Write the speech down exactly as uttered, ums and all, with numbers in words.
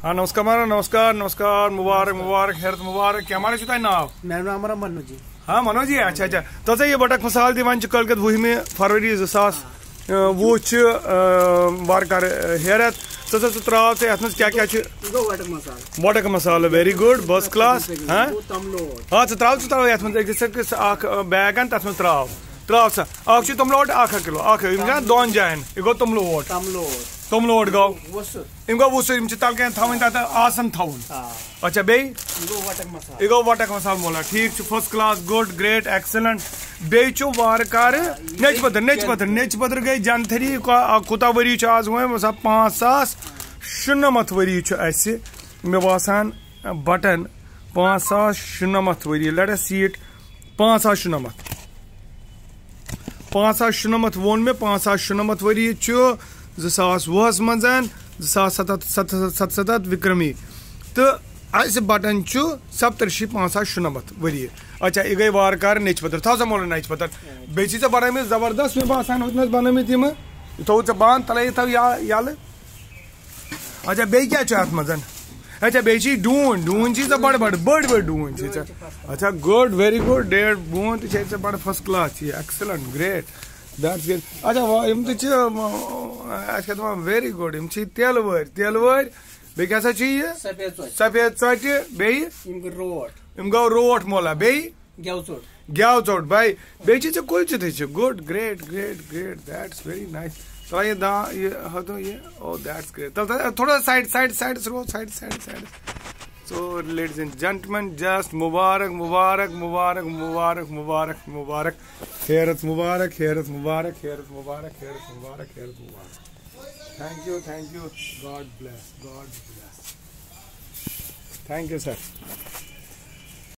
ہاں، نمسکار مہاراج، نمسکار، نمسکار، مبارک، مبارک، ہیرت مبارک۔ کیا مہاراج چھُ تۄہہِ ناو؟ میون ناو مہاراج منو جی۔ ہاں، منو جی، اچھا، اچھا۔ تو ژےٚ یہِ بٹک مثال دِوان چھِ کٲلکٮ۪تھ وُہمہِ فروری زٕ ساس، اۭں، وُہ چھِ، اۭں، وارٕ کارٕ، اۭں، ہیرت۔ ژٕ، ژٕ، ژٕ ترٛاو ژٕ یَتھ منٛز کیٛاہ کیٛاہ چھِ؟ یہِ گوٚو وٹک مسالہٕ۔ وٹک مسالہٕ، very good، first class۔ ہاں؟ یہِ گوٚو تملوٹ۔ آ، ژٕ ترٛاو، ژٕ ترٛاو یَتھ منٛز أکِس، أکِس اَکھ، اۭں، بیگ اَن، تَتھ منٛز ترٛاو۔ ترٛاو سا۔ اَکھ چھُ تملوٹ، اَکھ اَکھ کِلوٗ۔ اَکھ، یِم چھِ دۄن جایَن۔ یہِ گوٚو تملوٹ۔ تملوٹ۔ تملوٹ گوٚو۔ وُسُر۔ یِم گوٚو وُسُر، یِم چھِ تَلہٕ کَنہِ تھاوٕنۍ، تَتھ آسَن تھاوُن۔ آ۔ اچھا، بیٚیہِ؟ یہِ گوٚو وٹک مسالہٕ۔ یہِ گوٚو وٹک مسالہٕ مولا۔ ٹھیٖک چھُ، first class، good، great، excellent۔ بیٚیہِ چھُ وارٕ کارٕ نیٚچہِ پٔدٕر، نیٚچہِ پٔدٕر، نیٚچہِ پٔدٕر گٔے جنتھری۔ کو-، آ، کوٗتاہ ؤری چھُ آز وۄنۍ؟ مطلب، پانٛژھ ساس شُنَمَتھ ؤری چھُ اَسہِ، مےٚ باسان، بٹن۔ پانٛژھ ساس شُنَمَتھ ؤری۔ Let us see it۔ پانٛژھ ساس شُنَمَتھ۔ پانٛژھ ساس شُنَمَتھ ووٚن مےٚ، پانٛژھ ساس شُنَمَتھ ؤری چھُ زٕ ساس وُہَس منٛز، زٕ ساس سَتَتھ، سَتَتھ، سَتَتھ وِکرمی۔ تہٕ اَسہِ بٹن چھُ سَپتَرشی پانٛژھ ساس شُنَمَتھ ؤری۔ اچھا، یہِ گٔے وارٕ کارٕ نیٚچہِ پٔدٕر۔ تھاو سا مولا نیٚچہِ پٔدٕر۔ بیٚیہِ چھِ ژےٚ بنٲومٕتۍ زبردست، مےٚ باسان، ہُتھ منٛز بنٲومٕتۍ یِمہٕ۔ یہِ تھوٚوُتھ ژےٚ بنٛد، تَلے یہِ تھاو یا-، یَلہٕ۔ اچھا، بیٚیہِ کیٛاہ چھُ اَتھ منٛز؟ اچھا، بیٚیہِ چھِ یہِ ڈوٗنۍ، ڈوٗنۍ چھِ ژےٚ بڑٕ بڑٕ، بٔڑۍ بٔڑۍ ڈوٗنۍ چھِ ژےٚ۔ اچھا، good، very good، ڈیٹ بون تہِ چھِ ژےٚ بڑٕ first class، چھِ یہِ excellent، great، that's great۔ اچھا، وا-، یِم تہِ چھِ، م-، اَتھ کیٛاہ دَپان، very good، یِم چھِ تیلہٕ وٲرۍ، تیلہٕ وٲرۍ۔ بیٚیہِ کیٛاہ سا چھِ یہِ؟ سفید ژۄچہِ۔ سفید ژۄچہِ، بیٚیہِ؟ یِم گٔے روٹ۔ یِم گوٚو روٹ مولا، بیٚیہِ؟ گٮ۪و ژوٚٹ۔ گٮ۪و ژوٚٹ، بھائی۔ بیٚیہِ چھِ ژےٚ کُلچہِ تہِ چھِ۔ Good، great، great، great۔ That's very nice۔ ترٛاو یہِ دا-، یہِ ہَتو یہِ۔ Oh, that's great۔ تَلہٕ، تَلہٕ، تھوڑا side، side، side، side۔ So, ladies and gentlemen, just Mubarak, Mubarak, Mubarak, Mubarak, Mubarak, Mubarak. ہیرت Mubarak, ہیرت Mubarak, ہیرت Mubarak, ہیرت Mubarak, ہیرت Mubarak. Thank you, thank you. God bless, God bless. Thank you, sir.